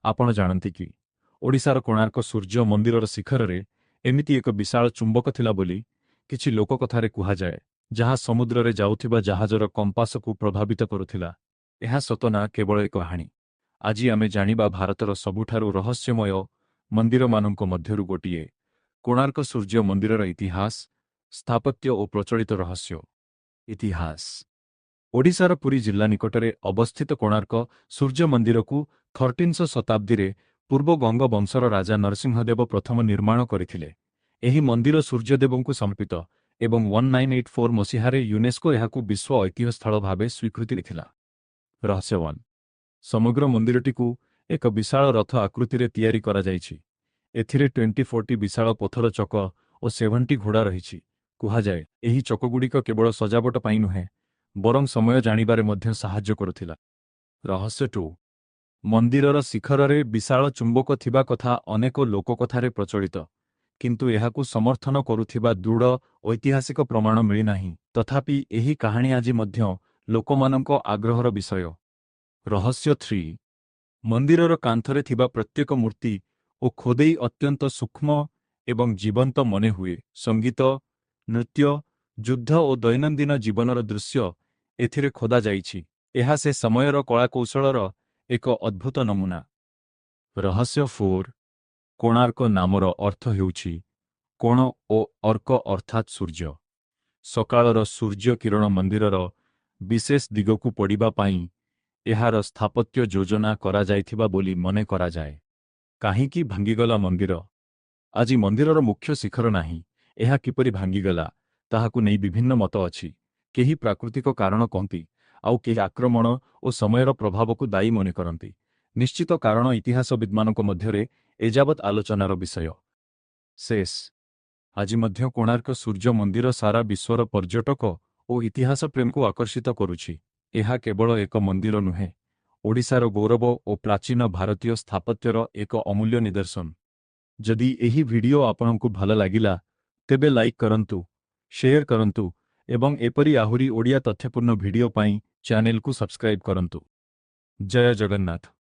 ଆପଣ ଜାଣନ୍ତି କି, ଓଡ଼ିଶାର କୋଣାର୍କ ସୂର୍ଯ୍ୟ ମନ୍ଦିରର ଶିଖରରେ ଏମିତି ଏକ ବିଶାଳ ଚୁମ୍ବକ ଥିଲା ବୋଲି କିଛି ଲୋକକଥାରେ କୁହାଯାଏ, ଯାହା ସମୁଦ୍ରରେ ଯାଉଥିବା ଜାହାଜର କମ୍ପାସକୁ ପ୍ରଭାବିତ କରୁଥିଲା? ଏହା ସତ ନା କେବଳ ଏକ କାହାଣୀ? ଆଜି ଆମେ ଜାଣିବା ଭାରତର ସବୁଠାରୁ ରହସ୍ୟମୟ ମନ୍ଦିରମାନଙ୍କ ମଧ୍ୟରୁ ଗୋଟିଏ, କୋଣାର୍କ ସୂର୍ଯ୍ୟ ମନ୍ଦିରର ଇତିହାସ, ସ୍ଥାପତ୍ୟ ଓ ପ୍ରଚଳିତ ରହସ୍ୟ। ଇତିହାସ। ଓଡ଼ିଶାର ପୁରୀ ଜିଲ୍ଲା ନିକଟରେ ଅବସ୍ଥିତ କୋଣାର୍କ ସୂର୍ଯ୍ୟ ମନ୍ଦିରକୁ 13ଶ ଶତାବ୍ଦୀରେ ପୂର୍ବ ଗଙ୍ଗ ବଂଶର ରାଜା ନରସିଂହଦେବ ପ୍ରଥମ ନିର୍ମାଣ କରିଥିଲେ। ଏହି ମନ୍ଦିର ସୂର୍ଯ୍ୟଦେବଙ୍କୁ ସମର୍ପିତ ଏବଂ 1984 ମସିହାରେ ୟୁନେସ୍କୋ ଏହାକୁ ବିଶ୍ୱ ଐତିହ୍ୟ ସ୍ଥଳ ଭାବେ ସ୍ୱୀକୃତି ଦେଇଥିଲା। ରହସ୍ୟ ୱାନ୍। ସମଗ୍ର ମନ୍ଦିରଟିକୁ ଏକ ବିଶାଳ ରଥ ଆକୃତିରେ ତିଆରି କରାଯାଇଛି। ଏଥିରେ 24ଟି ବିଶାଳ ପଥର ଚକ ଓ 70 ଘୋଡ଼ା ରହିଛି। କୁହାଯାଏ, ଏହି ଚକଗୁଡ଼ିକ କେବଳ ସଜାବଟ ପାଇଁ ନୁହେଁ, ବରଂ ସମୟ ଜାଣିବାରେ ମଧ୍ୟ ସାହାଯ୍ୟ କରୁଥିଲା। ରହସ୍ୟ ଟୁ। ମନ୍ଦିରର ଶିଖରରେ ବିଶାଳ ଚୁମ୍ବକ ଥିବା କଥା ଅନେକ ଲୋକକଥାରେ ପ୍ରଚଳିତ, କିନ୍ତୁ ଏହାକୁ ସମର୍ଥନ କରୁଥିବା ଦୃଢ଼ ଐତିହାସିକ ପ୍ରମାଣ ମିଳିନାହିଁ। ତଥାପି ଏହି କାହାଣୀ ଆଜି ମଧ୍ୟ ଲୋକମାନଙ୍କ ଆଗ୍ରହର ବିଷୟ। ରହସ୍ୟ ଥ୍ରୀ। ମନ୍ଦିରର କାନ୍ଥରେ ଥିବା ପ୍ରତ୍ୟେକ ମୂର୍ତ୍ତି ଓ ଖୋଦେଇ ଅତ୍ୟନ୍ତ ସୂକ୍ଷ୍ମ ଏବଂ ଜୀବନ୍ତ ମନେହୁଏ। ସଙ୍ଗୀତ, ନୃତ୍ୟ, ଯୁଦ୍ଧ ଓ ଦୈନନ୍ଦିନ ଜୀବନର ଦୃଶ୍ୟ ଏଥିରେ ଖୋଦାଯାଇଛି। ଏହା ସେ ସମୟର କଳାକୌଶଳର ଏକ ଅଦ୍ଭୁତ ନମୁନା। ରହସ୍ୟ ଫୋର୍। କୋଣାର୍କ ନାମର ଅର୍ଥ ହେଉଛି କୋଣ ଓ ଅର୍କ, ଅର୍ଥାତ୍ ସୂର୍ଯ୍ୟ। ସକାଳର ସୂର୍ଯ୍ୟ କିରଣ ମନ୍ଦିରର ବିଶେଷ ଦିଗକୁ ପଡ଼ିବା ପାଇଁ ଏହାର ସ୍ଥାପତ୍ୟ ଯୋଜନା କରାଯାଇଥିବା ବୋଲି ମନେ କରାଯାଏ। କାହିଁକି ଭାଙ୍ଗିଗଲା ମନ୍ଦିର? ଆଜି ମନ୍ଦିରର ମୁଖ୍ୟ ଶିଖର ନାହିଁ। ଏହା କିପରି ଭାଙ୍ଗିଗଲା, ତାହାକୁ ନେଇ ବିଭିନ୍ନ ମତ ଅଛି। କେହି ପ୍ରାକୃତିକ କାରଣ କହନ୍ତି, ଆଉ କେହି ଆକ୍ରମଣ ଓ ସମୟର ପ୍ରଭାବକୁ ଦାୟୀ ମନେ କରନ୍ତି। ନିଶ୍ଚିତ କାରଣ ଇତିହାସବିଦ୍ମାନଙ୍କ ମଧ୍ୟରେ ଏଯାବତ୍ ଆଲୋଚନାର ବିଷୟ। ଶେଷ। ଆଜି ମଧ୍ୟ କୋଣାର୍କ ସୂର୍ଯ୍ୟ ମନ୍ଦିର ସାରା ବିଶ୍ୱର ପର୍ଯ୍ୟଟକ ଓ ଇତିହାସ ପ୍ରେମୀଙ୍କୁ ଆକର୍ଷିତ କରୁଛି। ଏହା କେବଳ ଏକ ମନ୍ଦିର ନୁହେଁ, ଓଡ଼ିଶାର ଗୌରବ ଓ ପ୍ରାଚୀନ ଭାରତୀୟ ସ୍ଥାପତ୍ୟର ଏକ ଅମୂଲ୍ୟ ନିଦର୍ଶନ। ଯଦି ଏହି ଭିଡିଓ ଆପଣଙ୍କୁ ଭଲ ଲାଗିଲା, ତେବେ ଲାଇକ୍ କରନ୍ତୁ, ସେୟାର କରନ୍ତୁ ଏବଂ ଏପରି ଆହୁରି ଓଡ଼ିଆ ତଥ୍ୟପୂର୍ଣ୍ଣ ଭିଡିଓ ପାଇଁ ଚ୍ୟାନେଲକୁ ସବସ୍କ୍ରାଇବ୍ କରନ୍ତୁ। ଜୟ ଜଗନ୍ନାଥ।